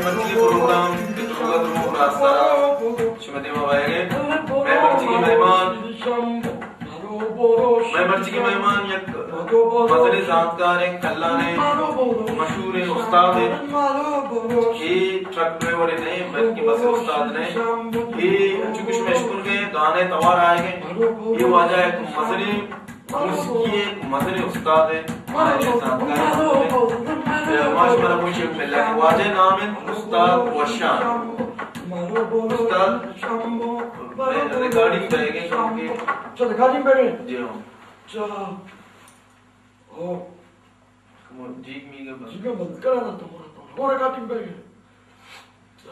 مرچی پروگرام کہ تو لوگ ءَ درو راستہ شمئے دیما بئیگ ءَ اِنت۔ مئے مرچیگیں مہمان، مئے مرچیگیں مہمان یک مزنیں زانتکاریں، کلانیں، مشہوریں استادے۔ اے ٹرک ڈرائیورے نہ اِنت، بلکہ بس استاد نہ اِنت۔ اے انچو کہ شما اشکنگ ءَ اِت، گانے توار آئیگ ءَ اِنت۔ اے واجہ یک مزنیں موسیقی ءِ یک مزنیں استادے، مزنیں زانتکارے۔ ما شمارا گوشیں پہلا کہ واجہ ءِ نام اِنت استاد وشان۔ استاد، ریکارڈنگ بئیگ ءَ اِنت کہ؟ اچھا، ریکارڈنگ بئیگ ءَ اِنت؟ جی ہاں۔ اچھا۔ او۔ جیگ میگ ءَ بند۔ جیگ ءَ بند کرا نا تو، تو، تو ریکارڈنگ بئیگ ءَ اِنت۔ اچھا۔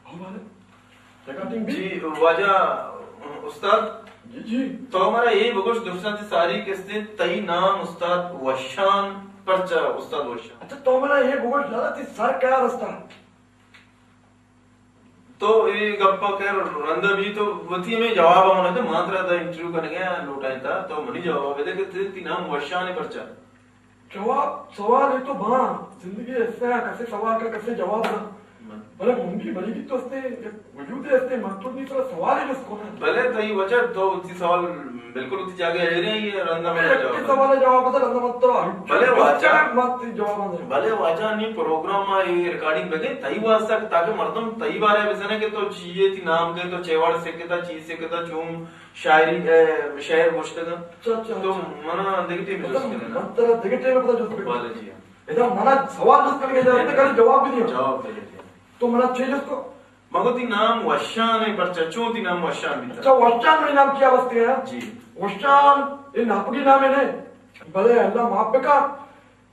ہاں، بلے۔ ریکارڈنگ بھی؟ جی، واجہ استاد۔ جی، جی۔ تو مارا اے بگوش، درستاں تئی ساری کستے، تئی نام استاد وشان، پرچا استاد وشان؟ اچھا، تو مارا اے بگوش، لالا، تئی سر کیا رستا؟ تو اے گپ ءَ خیر رندا بھی تو وتی ہمے جواب ءَ من دے، ما ترا دا انٹرویو کنگ ءَ لوٹائینتا، تو منی جواب ءَ بدے کہ تئی، تئی نام وشان ءَ پرچا؟ جواب، سوال اے تو باں، زندگی ءِ حصہ ءَ کسے سوال کا کسے جواب نہ۔ من۔ بلے من بھی، منی بھی تو استے، وجود ءِ استے، من تو نہیں ترا سوال ہی جست کو نا۔ بلے تئی وجہ تو وتی سوال بالکل وتی جاگہ ءَ ایر اِنت، رندا من یک جواب۔ سوال ءِ جواب دے، رندا من ترا۔ بلے واجہ۔ من تئی جواب دے۔ بلے واجہ، نی پروگرام ءَ اے ریکارڈنگ بہ کن تئی واسطہ، تاکہ مردم تئی بارے ءَ بزانیں کہ تو چی ئے، تئی نام کئے، تو چے وڑ سکتا، چی سکتا، چون شاعری، اے، شعر گوشتگ۔ اچھا، اچھا، تو اچھا۔ منا دگہ ٹیم مطلب، جست کن۔ من ترا دگہ ٹیم پدا جست کن۔ بلے جی ہاں۔ ادا منا سوال جست کنگ ءَ اجازت ہے، خالی جواب بھی دیا۔ جواب دے دیا۔ تو منا چے جست کو؟ مگو تئی نام وشان ءَ، پرچا چون تئی نام وشان بیتا؟ اچھا، وشان منی نام کیا واسطے ہے؟ جی۔ وشان، اے ناپگی نام ہے نے؟ بلے اللہ معاف بکا۔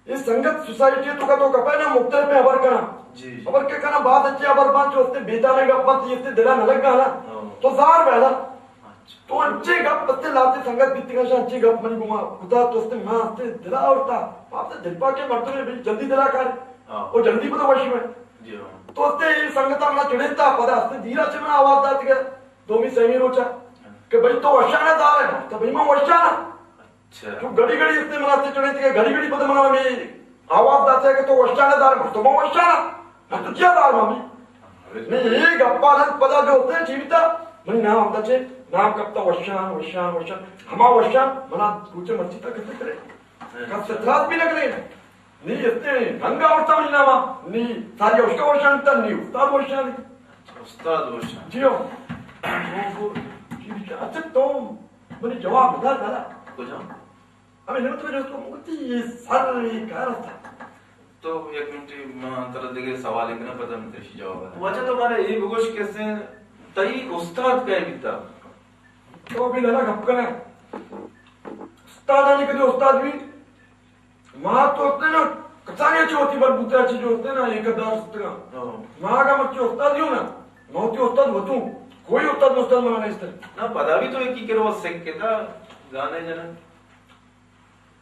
اے سنگت سوسائٹی تو کا تو کپے نا مختلف میں خبر کنا۔ جی۔ خبر کے کنا بات اچھے خبر بات جو استے بیتا میں گپ بات یہ استے دلا نہ لگا نا۔ ہاں۔ تو زار بہلا۔ اچھا۔ تو انچیں گپ استے لاتے سنگت بیتگاں شاں، انچیں گپ منی گوما کتا تو استے ماں استے دلا آورتا۔ ما استے دل پاکیں مردمے بی جلدی دلا کارے۔ ہاں۔ او جلدی پتہ وشی میں۔ جی ہاں۔ تو استے اے سنگتا منا چڑینتا، پدا استے دیرا چہ منا آواز داتگے دومی سیمی روچا۔ ہاں۔ کہ بھئی تو وشانا دار ہے، تو بھئی من وشانا۔ اچھا۔ تو گڑی گڑی استے منا استے چڑینتگے، گڑی گڑی پتہ منا میں آواز داتے کہ تو وشانا دار، تو من وشانا۔ من تو چیا دار مامی؟ ہاں، بالکل۔ نہیں، اے گپا رند پدا جو ہوتے چی بیتا؟ منی نام ہمدا چے، نام کپتا وشان، وشان، وشان۔ ہما وشان، منا روچے مرچی تا کسے کرے۔ ہاں۔ کس اعتراض بھی نہ کرے۔ نی استے رنگ آورتا منی ناما، نی ساری اشکا وشان تا، نی استاد وشان۔ استاد وشان۔ جی ہو۔ اچھا، تو منی جواب نہ داتا۔ کجا؟ ہمے نمت میں جو اس کو مگتی یہ سر یہ کار ہوتا۔ تو یک منٹ، ما ترا دگہ سوالے کناں، پدا من ترشی جواب داں۔ واجہ تو مارا اے بگوش کہ اسے تئی استاد کئے بیتا؟ تو بھی لالا گپ کنے۔ استادانی کدی استاد بھی؟ ما تو استے نا کسانی چی ہوتی بر بوتا چی جو استے نا ایک دار ستگا۔ ہاں۔ ما اگا مرچی استاد ہی ہوں نا، ما ہوتی استاد ہوتوں۔ کوئی استاد مستاد منا نہیں استے۔ نا، پدا بھی تو ایک ہی کرو سکھ کے تا گانے جنا۔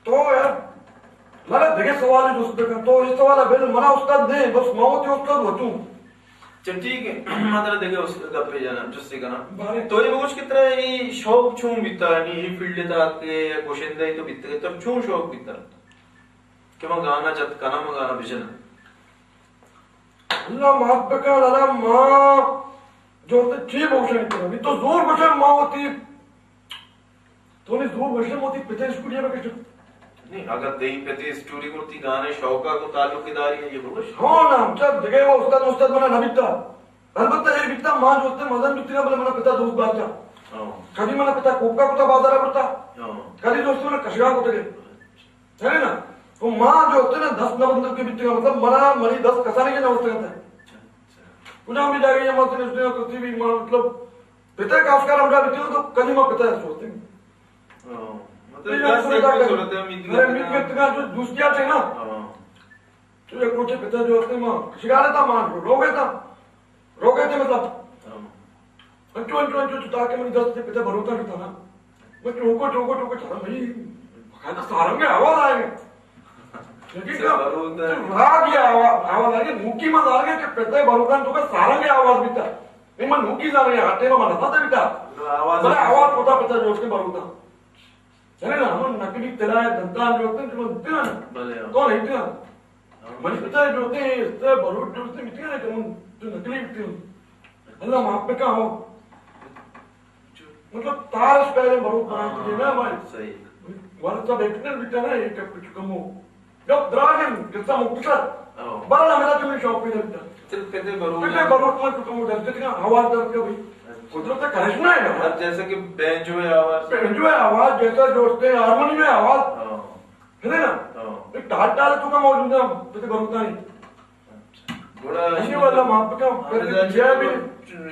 تو یار، منا دگہ سوال جست بکن۔ تو اے سوال بل، منا استاد دے، بس ما وتی استاد وتوں۔ چہ ٹھیک ہے، ما ترا دگہ اس گپے جانا، جستے کناں۔ بارے۔ تو اے بگوش کہ ترا اے شوق چون بیتا، یعنی اے فیلڈ تا کہ گوشندہ تو بیتا، ترا چون شوق بیتا کہ ما گانا جت کناں، ما گانا بجناں؟ اللہ معاف بکن، اللہ ما جو تے چی بوشن کرا، تو زور بوشن ما وتی تو نے زور گوشے موتی پتے اسٹوڈیو میں کشت۔ نہیں، اگر تئی پتے اسٹوڈیو کو تی گانے شوقا کو تعلق داری ہے، یہ بگوش۔ ہاں نا، ہم چا دگہ وہ استاد، استاد منا نہ بیتا۔ البتہ یہ بیتا، ماں جو استے مزن بیتی نا، بلے منا پتا دوست باتا۔ ہاں۔ کدی منا پتا کوکا کتا بازارا برتا۔ ہاں۔ کدی دوست منا کشگا کتا گئے۔ ہے نا؟ تو ماں جو استے نا دست نہ بندل کے بیتی نا، مطلب منا منی دست کسانے کے نہ استے گا۔ اچھا۔ کجا بھی جاگہ یہ مزن اسٹوڈیو کرتی بھی، منا مطلب پتا خاص کر ہمراہ بیتی ہو تو کدی ما پتا سوچتے ہیں۔ ہاں، مطلب یہ دس صورت ایک ہے۔ صورت ہے، امید ارے، کرتے امید ہیں۔ کرتے ہیں، جو دوستی آتے ہیں نا۔ ہاں۔ تو یک روچے پتا جو ہوتے ہیں، ماں، شکار تھا، ماں، رو گئے تھا۔ رو گئے تھے، مطلب۔ ہاں۔ انچو، انچو، انچو، تو تاکہ منی دست سے پتا بھروسہ کرتا نا۔ میں ٹوکو، ٹوکو، ٹوکو، چلا بھائی، کہاں تو سارنگ آواز آئے گا۔ لیکن اچھا، بھروسہ۔ تو راگ یہ آواز، آواز آئے گا، نوکی میں آئے گا کہ پتا بھروسہ تو کا سارنگ آواز بیتا۔ نہیں، من نوکی زانگ ہے، ہاٹے میں من نہ پتا بیتا۔ آواز بلے آواز پتا پتا جو اس کے بھروسہ۔ چلے نا، ہمن نقلی طلا ہے، دنتان جو ہوتے ہیں، جو من دیتے ہیں نا۔ بلے، ہاں۔ تو نہیں دیتے ہیں۔ منی پتا جو تے، اس تے بروت جو تے مٹی ہے کہ من تو نقلی بیتے ہوں۔ اللہ معاف بکا ہو۔ مطلب، تارش پہلے بروت بنائے تھے نا بھائی۔ صحیح۔ والا سب ایکسیڈنٹ بیتا نا، یہ کب کچھ کم ہو۔ جب دراجن، قصہ مختصر۔ ہاں۔ بارہ میرا تمہیں شوق پیدا بیتا۔ چل، پتے بروت۔ پتے بروت من تو کم درد کا، آواز درد کا بھائی۔ اچھا۔ قدرت کا کرشمہ ہے نا۔ اب جیسا کہ بینجو ہے آواز۔ بینجو ہے آواز، جیسا جو اس کے ہارمونی میں آواز۔ ہاں۔ ہے نا؟ ہاں۔ ایک ٹال ٹال تو کا موجود ہے، پتے بروت نہیں۔ گڑا اسی والا ماں پہ کم ہاں، کر دیا بھی۔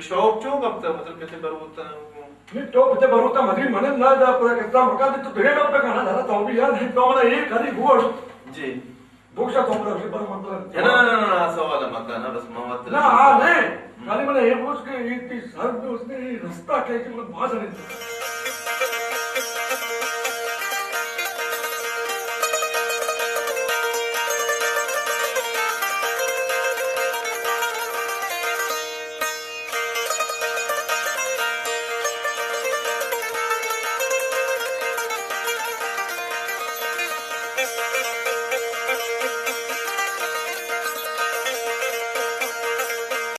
شوق چون کپتا، مطلب، پتے بروتا؟ نہیں، تو پتے بروتا مدی منے نہ دا، پورا کتا مکا دے تو دگے کپ پہ کھانا دارا، تو بھی یار، نہیں تو منا یہ کری گوش۔ جی۔ بوشا تو منا اسے پر مطلب۔ نہ، نہ، نہ، نہ، سوال مکا نا، بس ما مت نہ، ہاں، نہیں۔ ہم۔ خالی منا یہ بوش کہ یہ تیس سال میں اس نے یہ رستہ کیا کہ مطلب بہت سارے